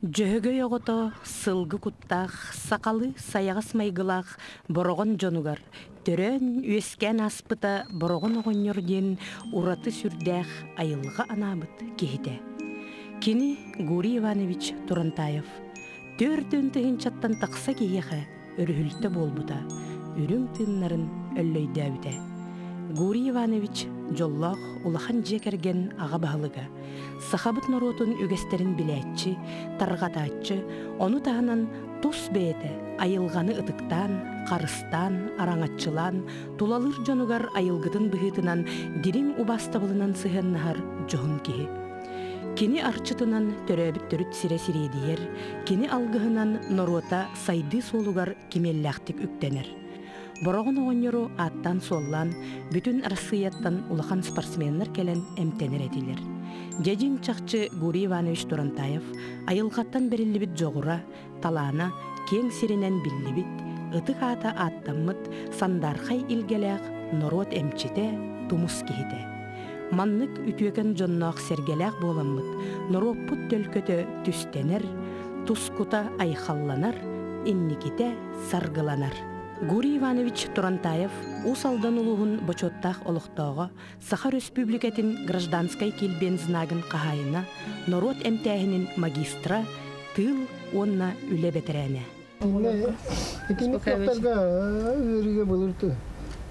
Дьөһөгөй оҕото сылгы куттаах, сахалыы сайаҕас майгылаах Бороҕон дьонугар төрөөн-үөскээн ааспыта Бороҕон оҕонньор диэн ураты сүрдээх айылҕа анаабыт киһитэ. Кини Гурий Иванович Турантаев 40 тыһыынчаттан тахса киһиэхэ өрүһүлтэ буолбута, үрүҥ тыыннарын өллөйдөөбүтэ. Гурий Иванович дьоллоох улахан дьиэ кэргэн аҕа баһылыга, сахабыт норуотун үгэстэрин билээччи, тарҕатааччы, ону таһынан тус бэйэтэ айылҕаны ытыктаан, харыстаан, араҥаччылаан, тулалыыр дьонугар айылгытын быһыытынан дириҥ убаастабылынан сыһыаннаһар дьоһун киһи. Кини арчытынан төрөөбүт төрүт сирэ сириэдийэр, кини алгыһынан норуота сайдыы суолугар кимиэллээхтик үктэнэр. Бороҕон оҕонньору ааттаан-суоллаан бүтүн Арассыыйаттан улахан спортсменнар кэлэн эмтэнэр этилэр. Дьэдьин чахчы Гурий Иванович Турантаев айылҕаттан бэриллибит дьоҕура, талаана киэҥ сиринэн биллибит, ытык аата ааттаммыт сандаархай илгэлээх норуот эмчитэ, тумус киһитэ. Маннык үтүөкэн дьонноох-сэргэлээх буоламмыт, норуоппут төлкөтө түстэнэр, тускута айхалланар, инникитэ саргыланар. Гурий Иванович Турантаев Уус Алдан улууһун бочуоттаах олохтооҕо, Саха Өрөспүүбүлүкэтин гражданскай килбиэн знагын хаһаайына, норуот эмтээһинин магистра, тыыл уонна үлэ бэтэрээнэ. Итинник тохторго ыарыыга былыр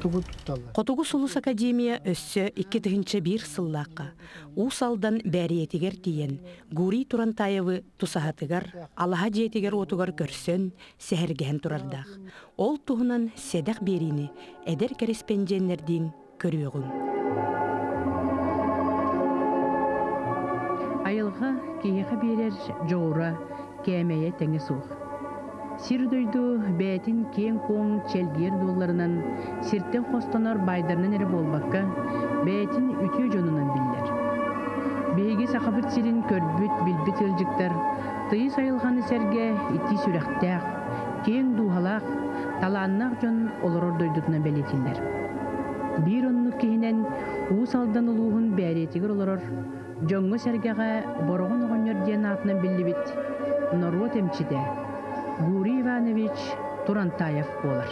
тугу тутталлар? Хотугу сулус академия өссө 2001 сыллаахха Уус Алдан Бээрийэтигэр тиийэн Гурий Турантаевы тусаһатыгар, алаһа дьиэтигэр-уотугар көрсөн, сэһэргэһэн турардаах. Ол туһунан сэдэх биэриини эдэр кэрэспэндьиэннэрдиин көрүөҕүҥ. Айылҕа киһиэхэ биэрэр дьоҕура, кээмэйэ тэҥэ суох. Сир-дойду бэйэтин киэҥ-куоҥ чэлгийэр дуолларынан, сиртэн хостонор баайдарынан эрэ буолбакка, бэйэтин үтүө дьонунан биллэр. Биһиги Сахабыт сирин көрбүт, билбит ыалдьыттар тыйыс айылҕаны сэргэ итии сүрэхтээх, киэҥ дууһалаах, талааннаах дьон олорор дойдутунан бэлиэтииллэр. Биир оннук киһинэн Уус Алдан улууһун Бээрийэтигэр олорор дьоҥҥо-сэргэҕэ Бороҕон оҕонньор диэн аатынан биллибит норуот эмчитэ Гурий Иванович Турантаев буолар.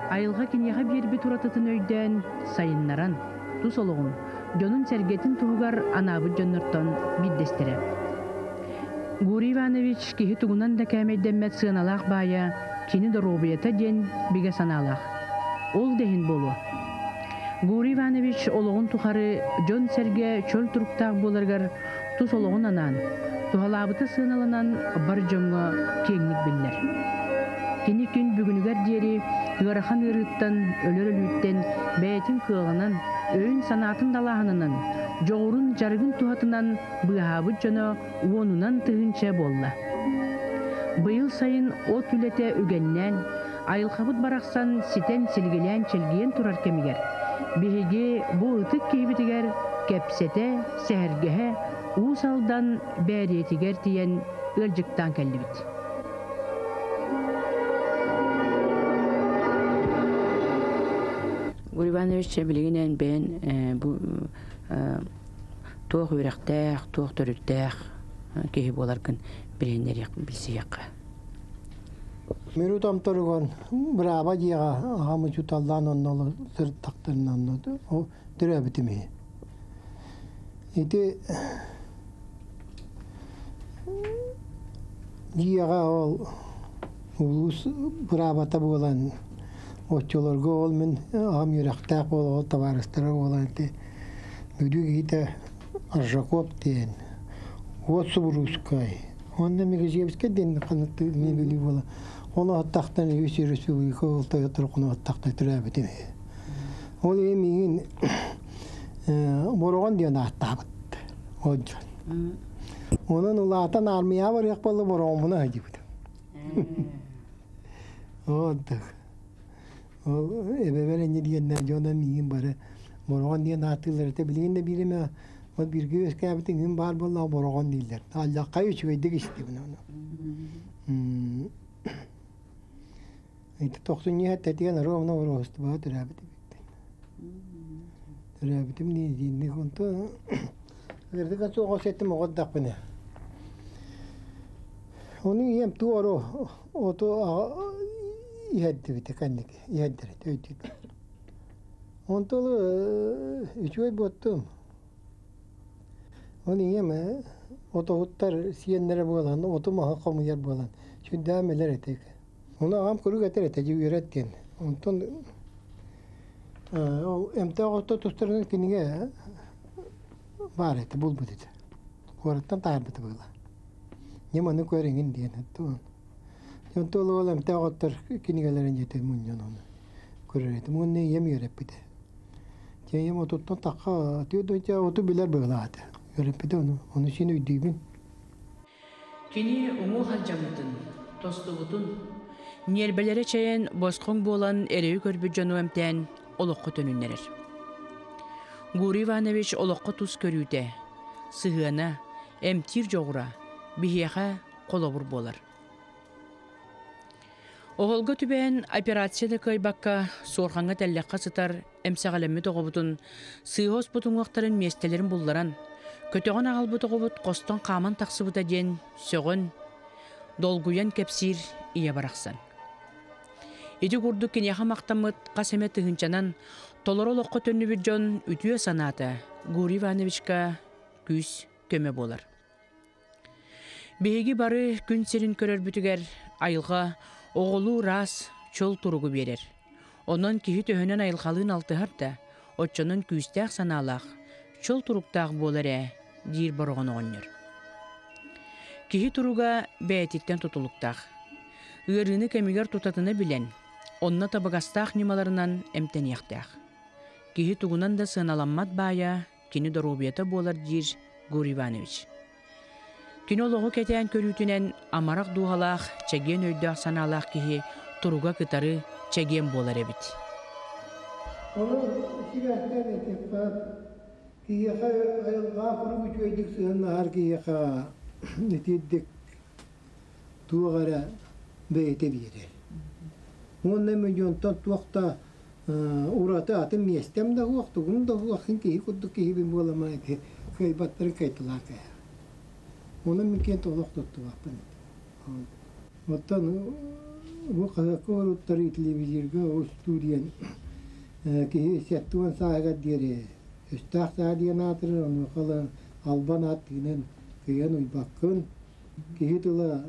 Айылҕа киниэхэ биэрбит уратытын өйдөөн, сайыннаран, тус олоҕун, дьонун-сэргэтин туһугар анаабыт дьоннортон биирдэстэрэ. Гурий Иванович киһи тугунан да кээмэйдэммэт сыаналаах баайа кини доруобуйата диэн бигэ санаалаах. Ол да иһин буолуо. Гурий Иванович олоҕун тухары дьон-сэргэ чөл туруктаах буоларыгар тус олоҕун анаан, туһалаабыта сыаналанан бар дьоҥҥо киэҥник биллэр. Кини күн бүгүнүгэр диэри ыарахан ыарыыттан, өлөр өлүүттэн бэйэтин кыаҕынан, өйүн-санаатын далааһынынан, дьоҕурун, дьарыгын туһатынан быыһаабыт дьоно уонунан тыһыынча буолла. Быйыл сайын от үлэтэ үгэннээн, айылҕабыт барахсан ситэн силигилээн чэлгийэн турар кэмигэр биһиги бу ытык киһибитигэр кэпсэтэ, сэһэргэһэ Уус Алдан Бээрийэтигэр тиийэн ыалдьыттаан кэллибит. Гурий Иванович билигин эн бэйэн бу туох үөрэхтээх, туох төрүттээх киһи буоларгын билиһиннэриэх билсиэххэ. Мүрү томторугар бырааба дьиэҕэ аҕам учууталлаан онно сырыттахтарына онно төрөөбүтүм иһи. Ити дьиэҕэ ол улуус быраабата буолан оччолорго ол мин аҕам үөрэхтээх буола ол табаарыстара буолан ити Бүлүү киһитэ Аржаков диэн уот субуруускай уонна Мегежевскэй диэн ханнык Бүлүү буола ол аттахтан үс республика ол тойоттор аттахтан төрөөбүтүм ол иһин миигин Бороҕон диэн ааттаабыт ол дьон онон улаатан армияҕа барыах буолла Бороҕоммуна сылдьыбытым вот ол эбэбэр инньэ диэннэр дьоно миигин бары Бороҕон диэн ааттыыллар этэ билигин да биир эмэ вот бииргэ үөскээбит иҥин баар буоллаҕа Бороҕон дииллэр аллаххай үчүгэйдик истибин ону ити тохсунньу сэттэтигэр ровно Ороһустубаҕа төрөөбүт эбиппин төрөөбүтүм дии диинник онтон ырдыка суох сеттим оҕо эрдэхпинэ. Ону ийэм туору оту иһэрдибитэ кэнники иһэрдэрит өйдүүбүн. Онтон үчүгэй буоттум. Оны ийэм отоһуттар сиэннэрэ буолан, оту маһы хомуйар буолан сүрдээх билэр этэ. Ону аҕам куруук этэр этэ, дьэ үөрэт диэн. Онтон ол эмтээх отто тустарынан кинигэ баар этэ, булбут этэ. Куораттан таһаарбыта буолла. Дьэ маны көр эҥин диэн оттон. Онтон ол эмтээх оттор кинигэлэрин дьиэтэ мунньан ону көрөр этим. Уонна ийэм үөрэппитэ. Дьэ ийэм отуттан тахха түөрт оту билэр быһыылаах этэ. Үөрэппитэ ону. Ону син өйдүүбүн. Кини уҥуох алдьаммытын, тостубутун, ньиэрбэлэрэ чэйэн босхоҥ буолан эрэйи көрбүт дьону эмтээн олоххо төнүннэрэр. Гурий Иванович олоххо тус көрүүтэ, сыһыана, эмтиир дьоҕура биһиэхэ холобур буолар. Оһолго түбэһэн операция да кыайбакка суорҕаҥҥа тэллэххэ сытар эмсэҕэлэммит оҕобутун сыыһа оспут уҥуохтарын миэстэлэрин булларан, көтөҕөн аҕалбыт оҕобут хостон хааман тахсыбыта диэн сөҕөн, долгуйан кэпсиир ийэ барахсан. Ити курдук киниэхэ махтаммыт хас эмэ тыһыынчанан толору олоххо төннүбүт дьон үтүө санаата Гурий Ивановичка күүс көмө буолар. Биһиги бары күн сирин көрөрбүтүгэр айылҕа оҕолуу ыраас, чөл туругу биэрэр. Онон киһи төһөнөн айылҕалыын алтыһар да, оччонон күүстээх санаалаах, чөл туруктаах буолар ээ, диир Бороҕон оҕонньор. Киһи туруга бэйэтиттэн тутулуктаах. Ыарыыны кэмигэр тутатына билэн, онно табыгастаах ньымаларынан эмтэниэхтээх. Киһи тугунан да сыаналаммат баайа кини доруобуйата буолар диир Гурий Иванович. Кини олоҕу кэтээн көрүүтүнэн амарах дууһалаах, чэгиэн өйдөөх-санаалаах киһи туруга кытары чэгиэн буолар эбит. Ону сибээстээн этиэххэ, киһиэхэ айылҕаҕа куруук үчүгэйдик сыһыаннаһар киһиэхэ итирдик туох эрэ бэйэтэ биэрэр. Уонна миллионтан туох да ураты атын миэстэм да суох, тугум да суох, син киһи курдук киһибин буоламмын ити кыайбаттарын кыайталаан кээһэр. Онон мин киэн олох туттубаппын этэ. Оттон бу хаһыакка уруттарыы телевизорга устуу диэн киһи 70 сааһыгар диэри өстөөх саа диэн аатырар, онуоха албан аат тыынан кыайан уйбаккын. Киһи тыла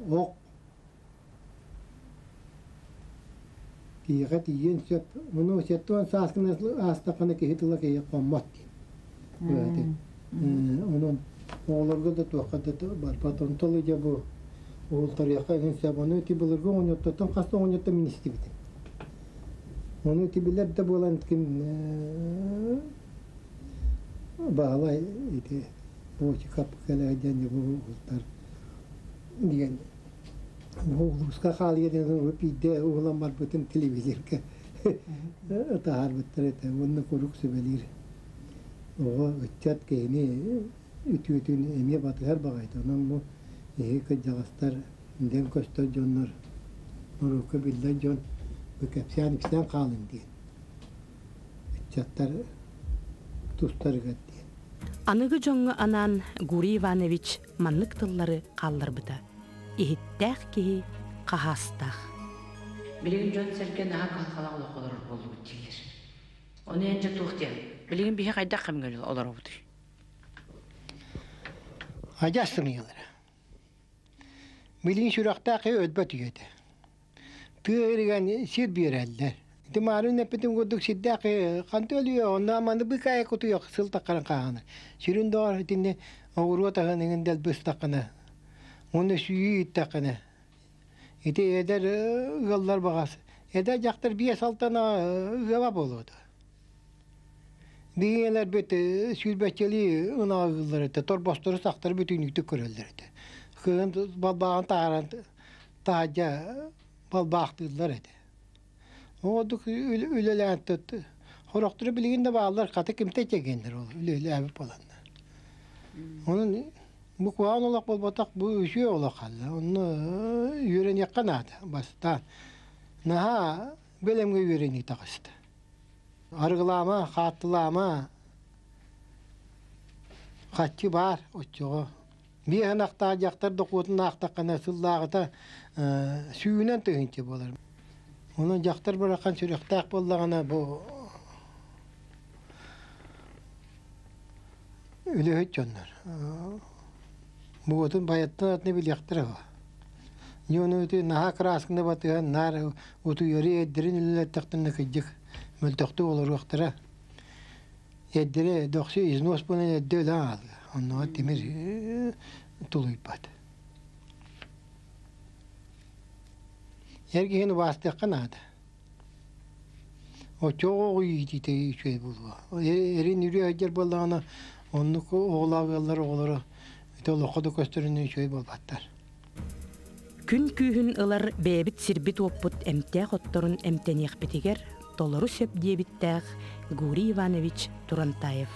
ох киһиэхэ тиийиэн сөп. Ону 70 сааскын аастаххына киһи тыла киһи хоммот диэн. Онон оҕолорго да туохха да барбат. Онтон дьэ бу уһултарыахха иһин сөп. Ону ити былыргы оҕонньоттортон хас да оҕонньоттон мин истибитим. Ону ити билэр да буолан ким Баһылай ити Бочикап кэлэ диэн бу уһултар диэн улууска хаалыйа диэн биирдэ уһулан барбытын телевизорга таһаарбыттар этэ уонна куруук сүбэлиир оҕо ыччат киһини үтүөтүн эмиэ батыһар баҕайыта онон бу эһиги кырдьаҕастар дэҥ көстөр дьоннор норуокка биллэр дьон бу кэпсээн-ипсээн хаалыҥ диэн ыччаттар тустарыгар диэн. Аныгы дьоҥҥо анаан Гурий Иванович маннык тыллары хаалларбыта: Иһиттээх киһи хаһаастаах. Билигин дьон-сэргэ наһаа кыһалҕалаах олох олорор буоллубут дииллэр. Ону эн дьэ туох диэн? Билигин биһи хайдах кэмҥэ олоробутуй? Адьас сымыйалара. Билигин сүрэхтээх киһи өлбөт үйэтэ. Тыа иһигэр сир биэрэллэр. Ити маарыын эппитим курдук сирдээх киһи ханта өлүө, онно маны быыкаайа кутуйах сыл таххарын хааһына. Сүрүн доҕор итинни оҕуруот аһын иҥин дэлби ыстаххына, уонна сүүйүү ииттэххинэ, ити эдэр ыаллар баҕас эдэр дьахтар биэс алтана ыала буолуо дуо? Биһиэлэрбит сүүрбэччэлии ынаҕыыллар этэ, торбостору сахтары бүтүннүүтүк көрөллөр этэ. Кыһын балбааҕын таһааран таһырдьа балбаахтыыллар этэ. Ордук үлэлээн сорохторо билигин да бааллар, хата кимтэ чэгиэннэр ол үлэлээбит буоланнар. Онон бу куһаҕан олох буолбатах, бу үчүгэй олох хаалла. Онно үөрэниэххэ наада бастаан. Наһаа бэлэмҥэ үөрэнии таҕыста. Арыгылаама, хааттылаама, хаччы баар оччоҕо. Биэһин ынахтаах дьахтар дохуотун аахтаххына сыллааҕыта сүүнэн тыһыынча буолар. Онон дьахтар барахан сүрэхтээх буоллаҕына бу үлэһит дьоннор. Буотун байаттан атыны билиэхтэрэ үһү. Дьону ити наһаа кыраасканы батыһан наар утуйары эрдэрин үлэлэттэхтэринэ кырдьык мөлтөхтүк олоруохтара. Эрдэрэ дохсу износ буолан эрдэ өлөн хаалыа. Оннуга тимир тулуйбат. Эр киһини убаастыахха наада. Оччоҕо оҕо иитиитэ үчүгэй буолуо. Эрин үрүө сылдьар буоллаҕына, оннук оҕолоох ыаллар оҕолоро ити олоххо да көстөрүнүү үчүгэй буолбаттар. Күн күүһүн ылар бэйэбит сирбит-уоппут эмтээх отторун эмтэниэхпитигэр толору сөп диэбиттээх Гурий Иванович Турантаев.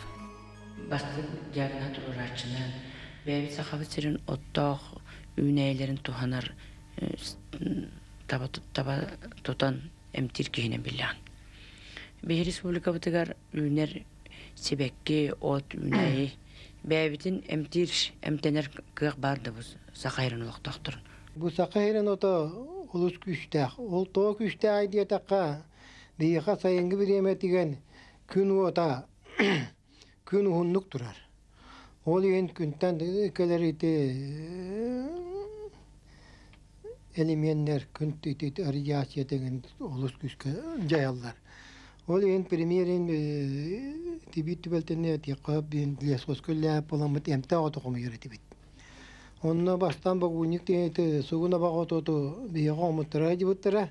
Бастыҥ диагноһы туруорааччынан бэйэбит Сахабыт сирин оттоох үүнээйилэрин туһанар таба, таба тутан эмтиир киһинэн биллэҕин. Биһи республикабытыгар үүнэр сибэкки, от, үүнээйи бэйэбитин эмтиир, эмтэнэр кыах баар да бу Саха сирин олохтоохторун. Бу Саха сирин ото олус күүстээх. Ол тоҕо күүстээҕий диэтэххэ, биһиэхэ сайыҥҥы бириэмэтигэр күн уота күн уһуннук турар. Ол иһин күнтэн кэлэр ити элеменнэр күн радиация тэҥин олус күүскэ дьайаллар. Ол иһин премьерин тибиит түбэлтэни этиэххэ биин лесхозка үлэлээбит буоламмыт эмтээх ото хомуйар этибит. Онно бастаан богуунньук диэн сугун абаҕа оту биһиэхэ хомуттара дьыбыттара.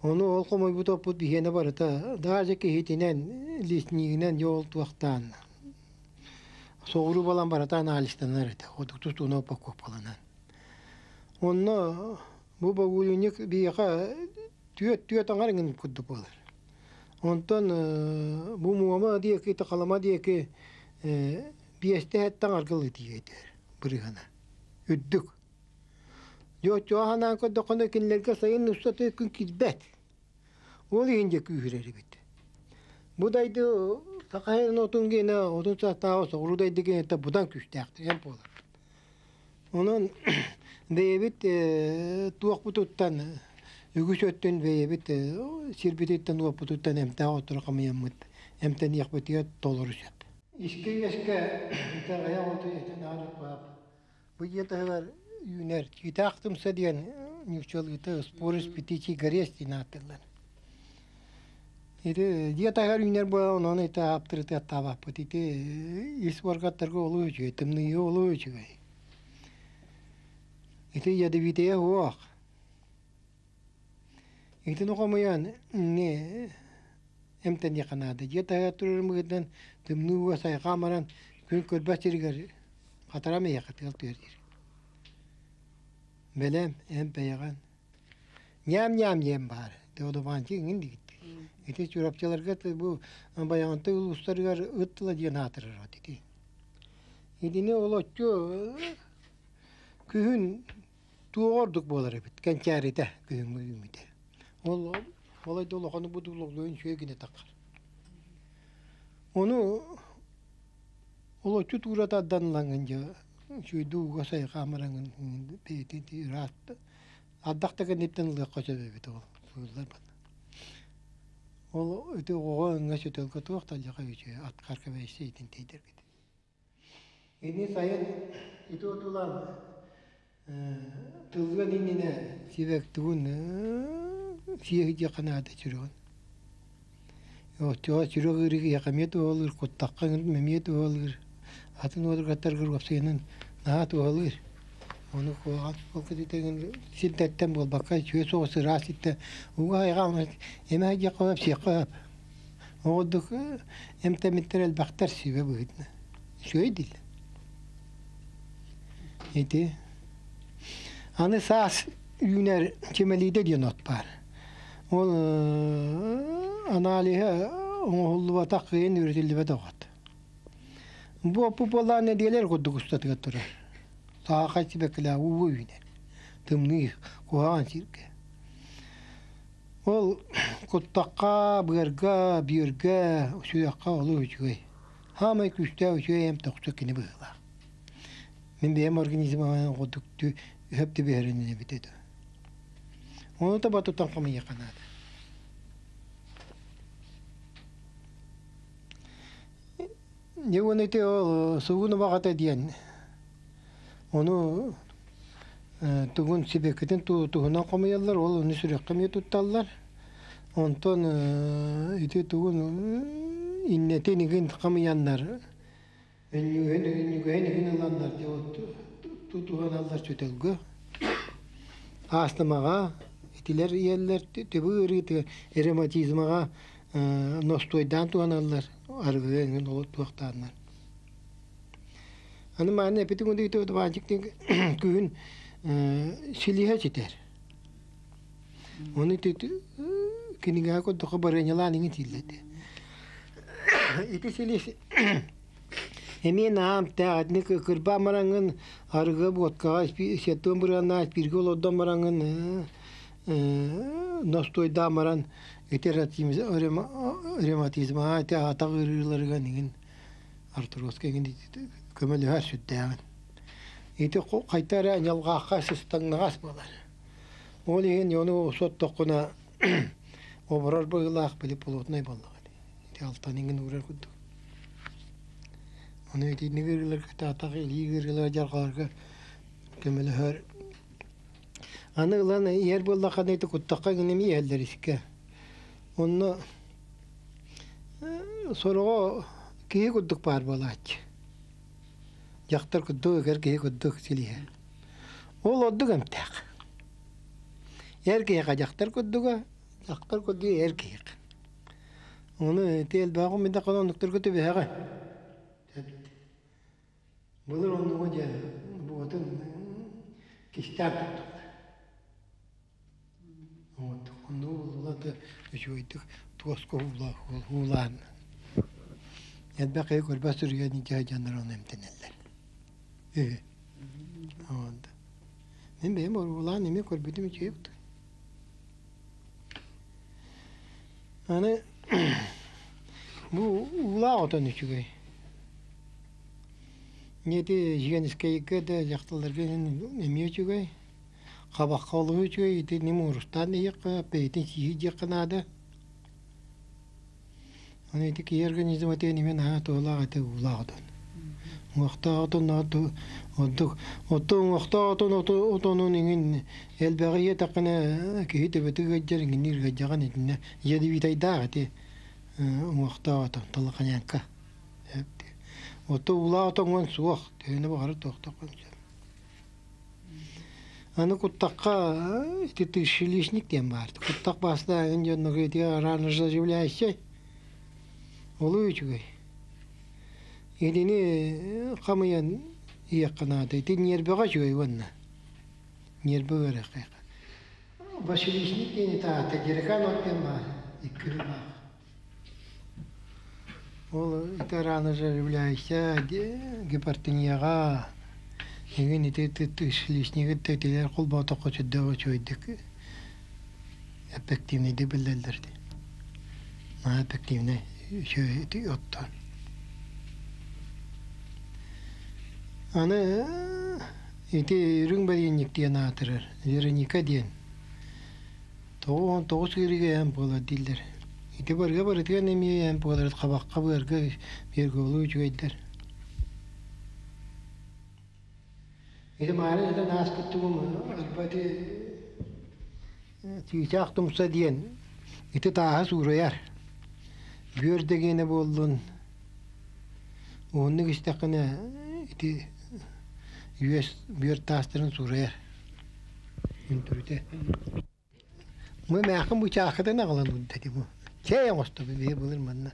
Ону ол хомуйбут оппут биһиэнэ барыта даже киһитинэн, леснигинэн дьэ ол туохтаан соҕуруу балан барыта анализтанар этэ. Тутууна упаковкаланан. Онно бу богуунньук биһиэхэ түөрт түөрт аҥар иҥин курдук буолар. Онтон бу Муома диэки, Тахалама диэки биэстэ сэттэ аҥарга тиийэр бырыһына. Үрдүк. Дьэ оччоҕо санаан көрдөххүнэ кинилэргэ сайын устата күн киирбэт. Ол иһин дьэ күүһүрэр эбит. Бу дайды саха сирин отун гиэнэ отун састааҕа соҕуруу дайды гиэнэтэ быдан күүстээхтэр буолар. Онон бэйэбит туохпутуттан үгүс өттүн бэйэбит сирбититтэн уоппутуттан эмтээх оттору хамыйаммыт эмтэниэхпитигэр толору сөп. Искэ үөскэ итэҕэйэ оту этин аарыппаап Бу дьиэ таһыгар үүнэр чыытаах тумса диэн нууччалыыта спорус птичий горест диэн ааттыыллар. Ити дьиэ таһыгар үүнэр буолан онон ити аптарытыаттаабаппыт. Ити ис уоргаттарга олус үчүгэй, тымныйыы олус үчүгэй. Ити ядовитая суох. Итини хомуйан не эмтэниэххэ наада. Дьиэ таһыгар турар быһыытынан тымныы ууга сайҕаан баран күн көрбөт сиригэр хатарам эйиэхэ тыал түһэр диир. Бэлэм, эмпэйэҕин. Ньээм-ньээм диэн баар. Теодованчик иҥин диигит. Ити Чурапчыларга бу Байаҕантай улуустарыгар ыт тыла диэн аатырар от ити. Итини олоччу күһүн туоҕа ордук буолар эбит кэнчээритэ күһүҥҥү үүммүтэ. Ол ол да улаханы бу дулуглуйун үчүгэй гына таххар. Ону олоччу туура тардан ылаҥҥын дьэ үчүгэйдик ууга сайҕаамараҥын бэйэтин ыраат ардах да кэнниттэн ылыахха сөп эбит ол сууллар Ол ити оҕоҕо өҥҥө сөтөлгө туох да алдьархай үчүгэй аткарка бэйсэ итин тиийдэргит. Ини сайын ити отулаан тыллыан иннинэ сибэктигин сиэһи диэххэ наада сүрэҕин. Оччоҕо сүрэх ыарыы киһиэхэ эмиэ туһалыыр, куттахха эмиэ туһалыыр, атын уоргаттаргар уопсайынан наһаа туһалыыр. Ону куһаҕан ол кэтитигин сирдэттэн буолбакка үчүгэй соҕус ыраас сиртэн ууга айҕаан эмэ диэххэ сөп, сиэххэ сөп. Ол курдук эмтэммиттэр элбэхтэр сүбэ быһыытынан. Үчүгэй дииллэр. Ити аны саас үүнэр чэмэлиидэ диэн от баар. Ол аналиһа оҥоһуллубатах кыайан үөрэтиллибэтэх от. Бу оппу буоллаҕа нэдиэлэ курдук устатыгар турар. Саахай сибэккилээх ууга үүнэр. Тымныы, куһаҕан сиргэ. Ол куттахха, быарга, бүөргэ, сүрэххэ олус үчүгэй. Саамай күүстээх үчүгэй эмп тохсу кини быһыылаах. Мин бэйэм организмым курдук өһөп түбэһэрин эбит этэ. Ону таба тутан хомуйуохха наада. Дьэ уонна ити ол сугун убаҕата диэн ону тугун сибэккитин туһунан хомуйаллар, ол ону сүрэххэ эмиэ тутталлар. Онтон ити тугун иннэтин игин хамыйаннар өнньүгүһүн өнньүгүһүн игин ыланнар дьэ тутуһаналлар сүтэлгэ. Аастымаҕа итилэр иһэллэр төбө ыарыытыгар ревматизмаҕа ностуойдаан туһаналлар арыгыга эҥин туохтааннар. Аны мааны эпитин курдук баанчык күһүн силиһэ ситэр. Ону ити кинигэҕэ көрдөххө барыанньалаан иҥин тииллэти. Ити силис эмиэ наам тээх кырбаан бараҥҥын арыгы буоткаҕа сеттуон бырыаннаах бииргэ олордон бараҥҥын ностуойдаан баран ити ревматизмаҕа ити атах ыарыыларыгар иҥин артрозка иҥин көмөлөһөр сүрдээҕин. Ити хайта эрэ ньалҕаахха сыстаҥнаҕас буолар. Ол иһин ону соттоххуна оборор быһыылаах били плотнай буоллаҕа дии. Ити алтан иҥин уурар курдук. Ону итинник ыарыыларга таатах илии ыарыылара дьарҕаларга көмөлөһөр. Аны ылан иһэр буоллаххына ити куттахха гына эмиэ иһэллэр искэ. Онно сороҕо киһи курдук баар буолааччы. Дьахтар курдук, эр киһи курдук силиһэ. Ол ордук эмтээх. Эр киһиэхэ дьахтар курдуга, дьахтар курдуга эр киһиэхэ. Ону ити элбэҕи умайдаххына оннуктарга түбэһэҕин. Былыр оннугу дьэ буотун кистээн туттуллар. Вот оннугу буллулар да үчүгэйдик туоска уулаан элбэх киһи көрбөт сүрүгэр илдьэ дьоннор ону эмтэнэллэр. Үһү. Вот. Мин бэйэм уруулаан эмиэ көрбүтүм үчүгэй бутуй. Аны бу уулаах отон үчүгэй. Ити жиэнискэйгэ да дьахталларга эмиэ үчүгэй. Хабахха олуһу үчүгэй ити ним уурустаан иһиэххэ, бэйэтин сиһи диэххэ наада. Аны ити киһи организма этигэн эмиэ наһаа туһалаах этэ уулаах отон. Уҥуохтаах отон ордук оттон уҥуохтаах отон отонун иҥин элбэҕи иэтэххинэ киһи төбөтө ыалдьар иҥинниир ыалдьаҕын итиннэ ядовитайдаах ити уҥуохтаах отон талаханянка. Оттон уулаах отоҥҥун суох төһөнү баҕарар туохтаххын сөп. Аны куттахха ити тысячелистник диэн баар. Куттах баастааҕын дьоннорго ити рано заживляющай. Олус үчүгэй. Итини хамыйан иһиэххэ наада. Ити ньиэрбэҕэ үчүгэй уонна. Ньиэрбэ үөрэххэ. Василисник диэн ити аата дерекан от диэн баар. Икки рыбаах. Ол ити рано заживляющая гипертонияҕа эҥин ити лишнигит тэтилэр холботоххо сүрдээх үчүгэйдик эффективнэйдик биллэллэр дии. Наһаа эффективнэй үчүгэй ити оттон. Аны ити үрүҥ бэриэнньик диэн аатырар Вероника диэн 99 ыарыыга эм буолар дииллэр. Ити барыга барытыгар эмиэ эм буолар хабахха быарга перголу үчүгэйдэр. Ити маары этэн ааспыт тугум арба ити чыычаах тумса диэн ити тааһы суурайар. Бүөр дэгиэнэ буоллун уһуннук истэххинэ ити үөс бүөр таастарын суурайар. Үнтүрүтэ. Бу мээхин бычаахытын аҕалан уурда ити бу. Чэй оҥостобун биһи былыр манна.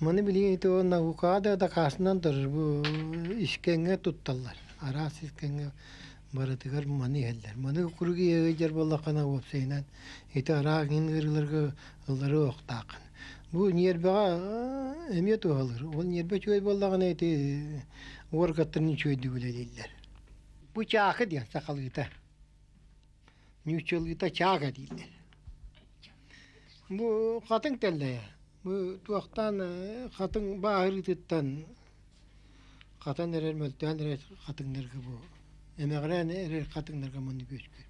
Маны билигин ити наукаҕа да дакаастанан турар бу искэҥҥэ тутталлар. Араас искэҥҥэ барытыгар маны иһэллэр. Маны куруук иһэ буоллаххына уопсайынан ити араак иҥин ыарыыларга ылларыы уохтааххын. Бу ньиэрбэҕэ эмиэ туһалыыр. Ол ньиэрбэ үчүгэй буоллаҕына ити уоргаттарын үчүгэйдик үлэлииллэр. Бу чаакы диэн сахалыыта. Нууччалыыта чаага дииллэр. Бу хатыҥ тэллэйэ. Бу туохтаан хатыҥ бааһырыытыттан Хатан эрэр, мөлтөөн эрэр хатыҥнарга бу эмэҕирээн эрэр хатыҥнарга маннык үөскүүр.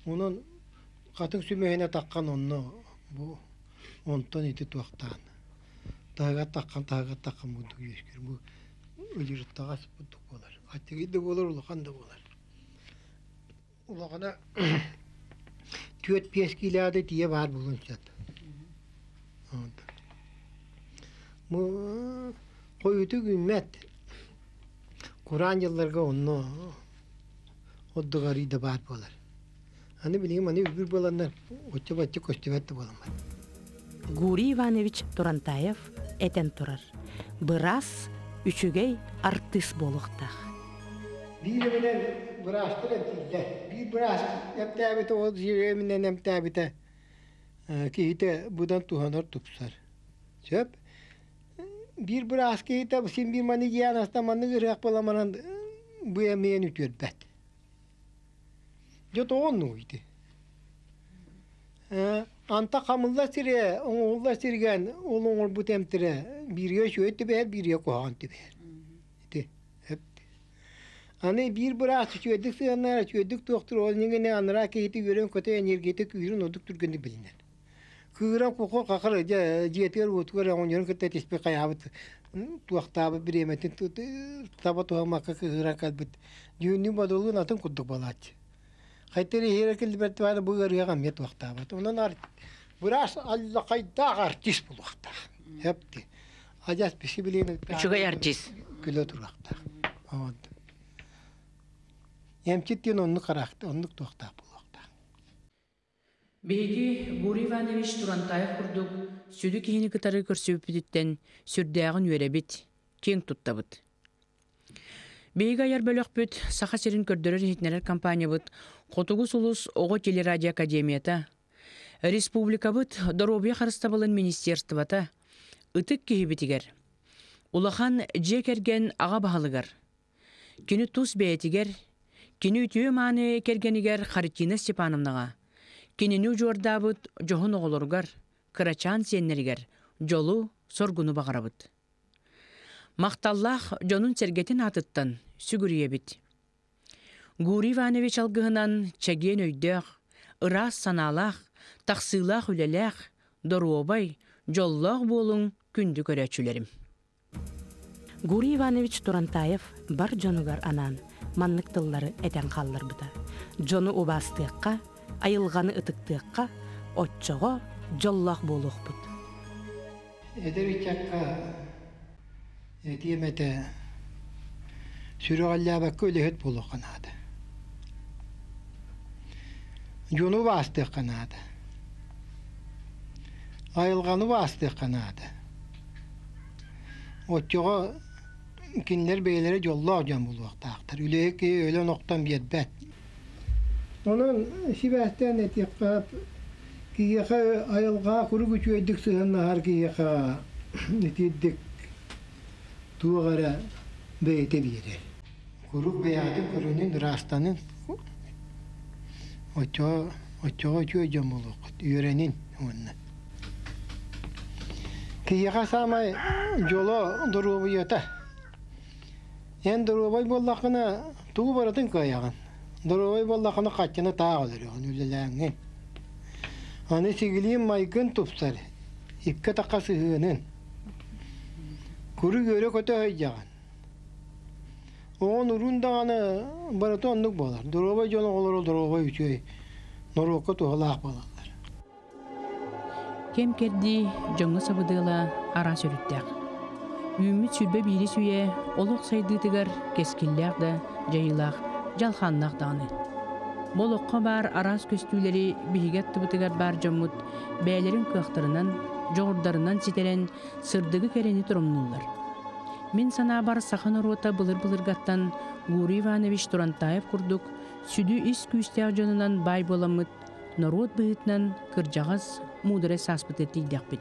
Онон хатыҥ сүмэһинэ таххан онно бу онтон ити туохтаан таһыгар таххан таһыгар таххан бурдук үөскүүр. Бу ыльырыттаҕас бурдук буолар. Аччыгый да буолар, улахан да буолар. Улахана 4-5 киилэҕэ тиийэ баар буолуон сөп. Бу хойутук үүммэт. Кураан дьылларга онно ордук арыый да баар буолар. Аны билигин маны үгүр буоланнар оччо-бачча көстүбэт да буолан барар. Гурий Иванович Турантаев этэн турар: «Быраас үчүгэй артыыс буолуохтаах». Биир эминэн быраастар эмтииллэр. Биир быраас эмтээбитэ, ол эминэн эмтээбитэ киһитэ быдан туһанар тупсар. Сөп. Биир быраас киһитэ син биир маны диэн аста маннык ырыах буоламанан бу эмиэн үтүөрбэт. Дьэ тоҕо оннугуй ити? Анта хамылла сирэ, оҥоһулла сиригэн ол оҥорбут эмтэрэ бииргэ үчүгэй түбэһэр, бииргэ куһаҕан түбэһэр. Ити Аны биир быраас үчүгэйдик сыһыаннаһар, үчүгэйдик туохтуур, ол иннинэ анараа киһити үөрэн-көтө энергията күүһүрэн ордук түргэнник билинэр. Кыыран кухар-хахар дьэ дьиэтигэр-уотугар оҕонньорун кытта этиспит хайаабыт туохтаабыт бириэмэтин таба туһаммакка кыһыыран кэлбит дьүһүннүүн бодолуун атын курдук буолааччы. Хайта иһиэрэ кэлбэт бу ыарыһах эмиэ туохтаабат. Онон быраас аллахайдаах артист буолуохтаах. Эпти. Адьас бисибилиэн Үчүгэй артист. Күлэ туруохтаах. Эмчит диэн оннук хараахта, оннук туохтаах буолуохтаах. Биһиги Гурий Иванович Турантаев курдук сүдү киһини кытары көрсүбүппүтүттэн сүрдээҕин үөрэбит, киэҥ туттабыт. Биһиги айар бөлөхпүт Саха сирин көрдөрөр-иһитиннэрэр компаниябыт Хотугу сулус оҕо телерадиоакадемията, республикабыт доруобуйа харыстабылын министерствота ытык киһибитигэр, улахан дьиэ кэргэн аҕа баһылыгар, Кини тус бэйэтигэр, кини үтүө-мааны кэргэнигэр Харитина Степановнаҕа, кинини удьуордаабыт дьоһун оҕолоругар, кырачаан сиэннэригэр дьолу-соргуну баҕарабыт. Махталлаах дьонун-сэргэтин аатыттан сүгүрүйэбит. Гурий Иванович алгыһынан чэгиэн өйдөөх, ыраас санаалаах, тахсыылаах үлэлээх, доруобай, дьоллоох буолуҥ күндү көрөөччүлэрим. Гурий Иванович Турантаев бар дьонугар анаан маннык тыллары этэн хаалларбыта: «Дьону убаастыахха, айылҕаны ытыктыахха, оччоҕо дьоллоох буолуохпут». Эдэр ыччакка этиэм этэ, сүрэҕэллээбэккэ үлэһит буолуохха наада. Дьону убаастыахха наада. Айылҕаны убаастыахха наада. Оччоҕо кинилэр бэйэлэрэ дьоллоох дьон буолуохтаахтар. Үлэһит киһи өлөн-охтон биэрбэт. Онон сибээстээн этиэххэ, киһиэхэ айылҕаҕа куруук үчүгэйдик сыһыаннаһар киһиэхэ итирдик туох эрэ бэйэтэ биэрэр. Куруук бэйэҕитин көрүнүн, ыраастанын. Оччоҕо оччоҕо үчүгэй дьон буолуоххут, үөрэнин уонна. Киһиэхэ саамай дьоло доруобуйата. Эн доруобай буоллаххына тугу барытын кыайаҕын. Доруобай буоллаххына хаччыны таах өлөрөҕүн, үлэлээҥҥин. Аны сигилиин майгын тупсар, икки атахха сыһыанын. Куруук үөрэ-көтө сылдьаҕын. Оҕон-уруун даҕаны барыта оннук буолар. Доруобай дьон оҕолоро доруобай үчүгэй, норуокка туһалаах буолаллар. Кэм-кэрдии дьоҥҥо сабыдыала араас өрүттээх. Үүммүт 21 үйэ олох сайдыытыгар кэскиллээх да дьайыылаах, дьалхааннаах даҕаны. Бу олоххо баар араас көстүүлэри биһиги аттыбытыгар баар дьоммут бэйэлэрин кыахтарынан, дьоҕурдарынан ситэрэн сырдыгы-кэрэни торумнууллар. Мин санаабар, саха норуота былыр-былыргаттан Гурий Иванович Турантаев курдук сүдү ис күүстээх дьонунан баай буоламмыт, норуот быһыытынан кырдьаҕас, муударай сааспытыгар тиийдэхпит.